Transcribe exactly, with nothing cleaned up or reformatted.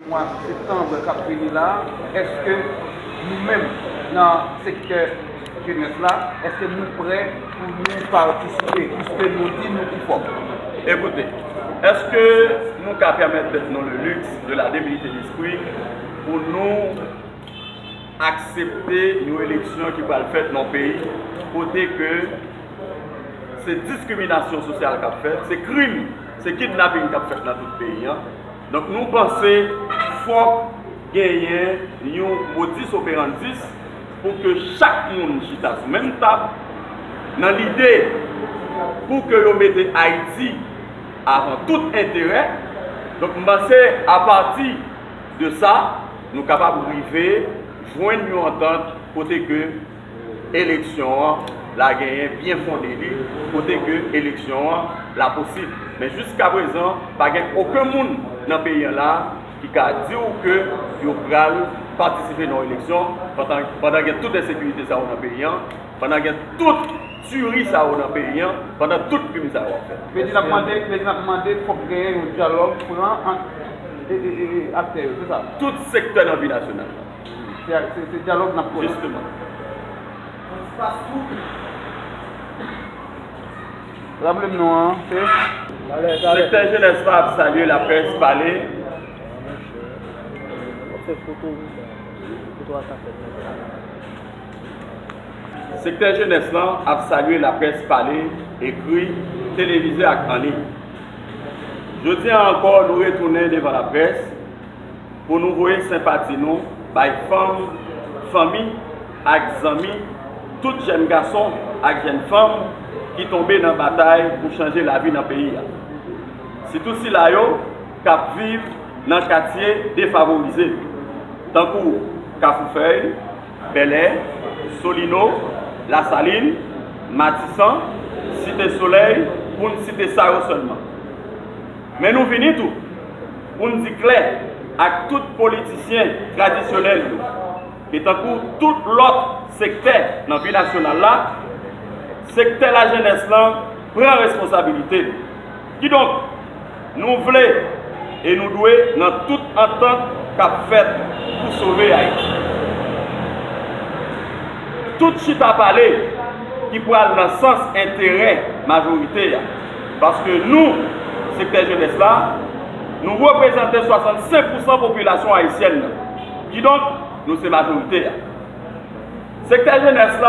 Mwa septanm k ap vini la, èske nou menm nan sektè jenès la, èske nou prè pou nou patisipe, piske nou di nou pi fò? Ekoute, èske nou ka pèmèt tèt nou le luxe de la débilité d'esprit pou nou aksepte yon eleksyon ki pral fèt nan yon peyi kote ke se diskriminasyon sosyal k ap fèt, se krim, se kidnaping k ap fèt nan tout peyi a? Donk, nou panse fòk genyen yon modus operandi pou ke chak moun chita sou menm tab nan lide pou ke yo mete Ayiti avan tout enterè. Donk, m panse apati de sa, nou kapab rive jwenn yon antant kote ke eleksyon an la genyen byen fonde li, kote ke eleksyon an la posib. Men jiska prezan, pa gen okenn moun nan peyi an la ki ka di w ke yo pral patisipe nan yon eleksyon pandan, pandan gen tout ensekirite sa yo nan peyi an, pandan gen tout tiri sa yo nan peyi an, pandan tout krim sa yo ap fèt. Prezidan ap mande, prezidan ap mande fòk genyen yon dyalòg fran ant e, e, e, e, aktè yo, se sa? Tout sektè nan vi nasyonal la. Se, se, se dyalòg n ap pran. Jisteman. Raple m non an, se? Sektè jenès la ap salye laprès pale. Sektè jenès lan ap salye laprès pale, ekri, televize ak an liy. Jodi a ankò, nou retounen devan laprès pou nou voye senpati nou bay fanm, fanmi ak zanmi tout jèn gason ak jèn fanm ki tonbe nan batay pou chanje lavi nan peyi a. Sitou sila yo k ap viv nan katye defavorize, tankou Kafou Fèy, Bèlè, Solino, Lasalin, Matisan, Site Solèy, pou n site sa yo sèlman. Men nou vini tou pou n di klè ak tout politisyen tradisyonèl yo, ke tankou tout lòt sektè nan vi nasyonal la, sektè lajenès lan pran responsabilite l. Kidonk, nou vle e nou dwe nan tout antant k ap fèt pou sove Ayiti. Tout chita pale ki pral nan sans enterè majorite a. Paske nou, sektè jenès la, nou reprezante swasannsenk pousan popilasyon ayisyèn nan. Kidonk, nou se majorite a. Sektè jenès la,